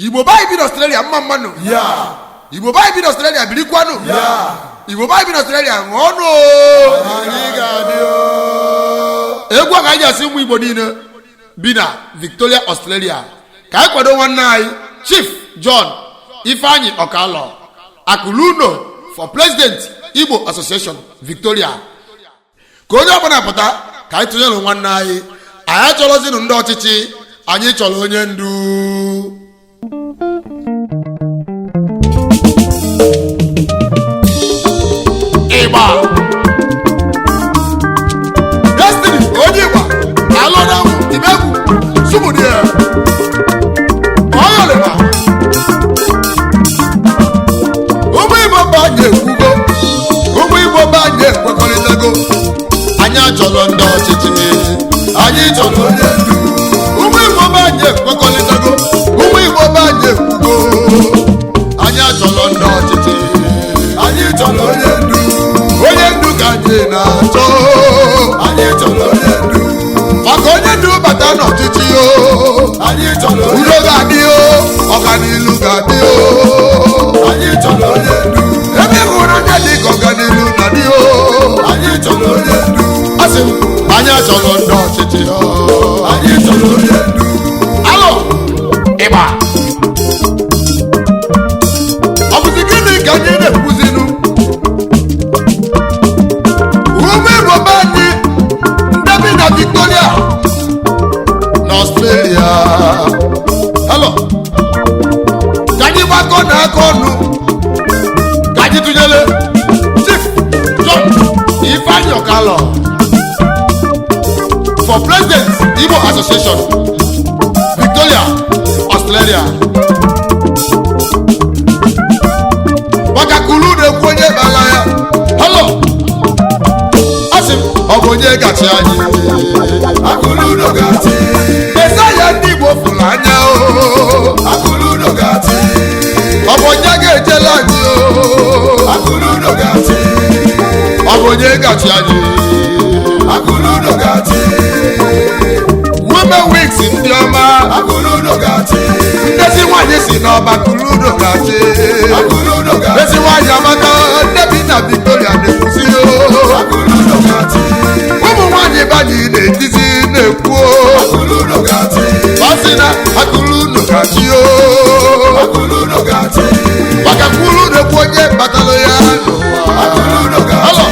Igbo be anyị bi n'Australia, mma mmanụ. Ya. Igbo be anyị bi n'Australia, birikwanụ. Ya. Igbo be anyị bi n'Australia, ṅụọnụ. Anyị ga-adị o. Egwu a ka anyị ji asị ụmụ Igbo niile bi na Victoria, Australia, ka anyị kwado nwanne anyị, Chief John Ifeanyi Ọkalọ Akụluno, for President, Igbo Association Victoria. Ka onye ọbụla pụta ka anyị tụnyere nwanne anyị. Anyị achọrọzinụ ndị ọchịchị, anyị chọrọ onye ndu. Ịgba Destiny, onye ịgba alụnamụ imegwu sumudie ọyọlịma. Ụmụ Igbo be anyị ekwugo, ụmụ Igbo be anyị ekwekọrịtago. Anyị achọrọ ndị ọchịchị, anyị chọrọ onye ndu. Ụmụ Igbo be anyị ekwekọrịtago, ụmụ Igbo be anyị ekwugo. Anyị achọrọ ndị ọchịchị, Anyị chọrọ onye ndu. Onye ndu ka anyị na-achọ. Anyị chọrọ onye ndu. Maka onye ndu bata n'ọchịchị o, Anyị chọrọ onye udo ga-adị o, ọganilu ga-adị o. Anyị chọrọ onye ndu. Ebe ịhụnanya dị ka ọganilu na-adị o. Anyị chọrọ onye ndu. Asị m, anyị achọrọ ndị ọchịchị o. Anyị chọrọ onye ndu. Alo, ịgba, ọ bụzi gịnị ka anyị na-ekwuzinu? Ụmụ Igbo be anyị ndị bi na Victoria na Australia, alo, ka anyị gbakọ na aka ọnụ ka anyị tụnyere Chief John Ifeanyi Ọkalọ for President, Igbo Association Victoria, Australia. Maka kulu na-ekwu onye kpara ya. Hello, asị m, ọ bụ onye gachi anyị? Akụludo ga-achị. Mesaya ndị Igbo fụrụ anya o. Akụludo ga-achị. Ọ bụ onye ga-ejela anyị o? Akụludo ga-achị. Ọ bụ onye gachi anyị? Akụludo ga-achị. Women Wings, ndị ọma. Akụludo ga-achị. Ndezi nwaanyị si n'ọba, Kuludo gachi. Akụludo ga-achị. Ezi nwaanyị amaka, nne bi na Victoria na-ekwuzi o. Akụludo ga-achị. Ụmụ nwaanyị be anyị na-etizi na-ekwu o. Akụludo ga-achị. Ọ sị na Akụlunu ga-achị o. Akụludo ga-achị. Maka kwuru na-ekwu onye batara ya n'ụwa. Akụludo ga-achị. Hello.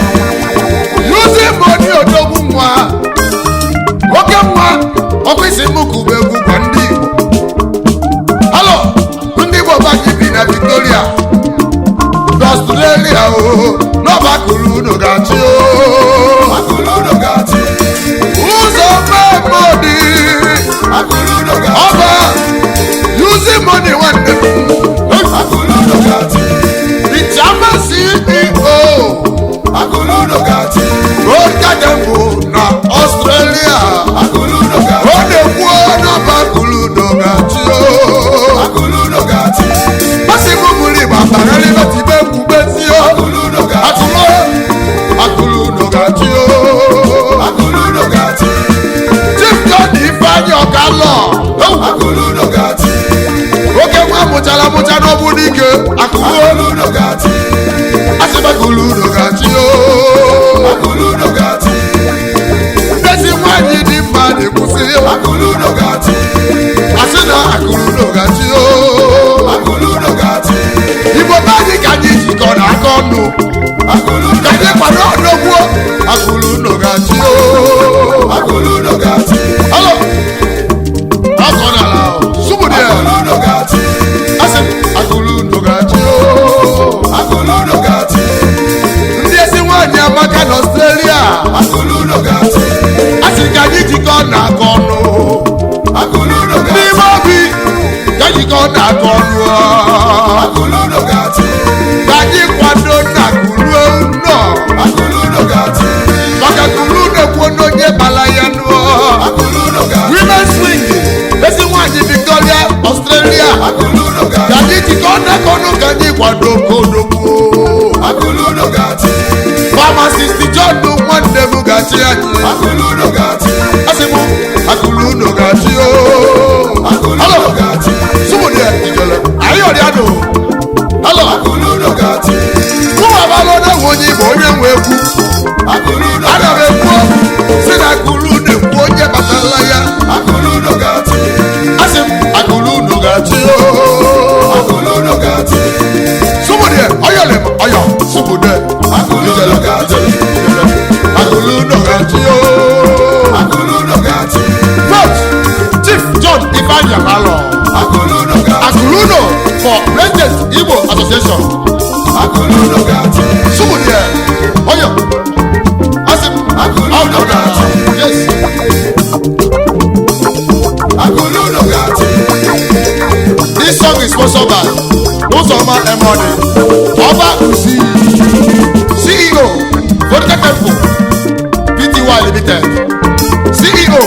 Yuzi Moni, odogwu nwa, oke nwa, ọkụ isi m kụba egwu gwa ndị Igbo. Hello, ndị Igbo be anyị bi na Victoria n'Australia o, n'ọba Akụlunu ga-achị o. Akụludo ga-achị. Ụzọ mmemmodi. Akụludo ga-achị. Ọba Yuzi Moni, nwanne m. Akụludo ga-achị. The chairman, CEO, Akụludo ga-achị. Road Garden bụ na Australia. Akụludo Ọ ga-achị. na-ekwu n'ọba Akụludo ga-achị o. Akụludo ga-achị. Masị m bụrụ Igbo akpagharị batibe kwubezi o. Akụludo ga-achị. Akụlụ Akụludo ga-achị o. Akụludo ga-achị. Chief John Ifeanyi Ọkalọ, Akụludo ga-achị. oke nwa mụchara amụcha n'ọbụ n'ike akụlụ. Akụludo ga-achị. Asị m, Akụludo ga-achị o. Akụludo ga-achị. Ndezi nwaanyị dị mma na-ekwusi. Akụludo ga-achị. Asị na Akụludo ga-achị o. Akụludo ga-achị. Igbo be anyị, ka anyị jikọrọ aka ọnụ Akụludo ka anyị kwado ọdọgwuo Akụludo ga-achị o. Akụludo ga-achị. Alo, ọkọ n'ala sụmụdị. Akụludo ga-achị. Asị m, Akụludo ga-achị o. Akụludo ga-achị. Ndị ezi nwaanyị amaka na Australia. Akụludo ga-achị. Asị ka anyị jikọ na aka ọnụ Akụludo ga-achị. n'ime obi, ka anyị jikọ na aka ọnụ. Akụludo ga-achị. Ka anyị kwado na kuluo nọ. Akụludo ga-achị. Maka kulu na-ekwu n'onye bala ya nụọ. Akụludo ga-achị. Women's Wing, ezi nwaanyị Victoria, Australia. Akụludo Ka ga-achị. anyị jikọ n'aka ọnụ ka anyị kwado kodogbo. Akụludo ga-achị. Pharmacist John, nwanne m, ga-achị anyị. Akụludo ga-achị. Asị m, Akụlunu ga-achị o. Akụludo ga-achị. Sụmụdị ijele. Association. Akụlụnọ ga-achị. Sumulie oyo, asị m. Akụlụnọ ga-achị. Yes. Akụlụnọ ga-achị. This song is sponsored by Uzoma Emoni, Ọba Uzi, CEO, Vodka Temple, Pty Limited, CEO,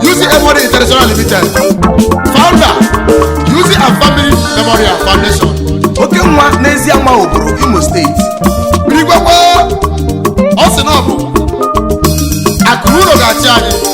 UC Emoni International Limited, founder, UC and Family Memorial Foundation. Oke nwa n'ezi ama obodo Imo Steeti. Igwekwe, ọ sị na ọ bụ Akụrụ ga-achị anyị.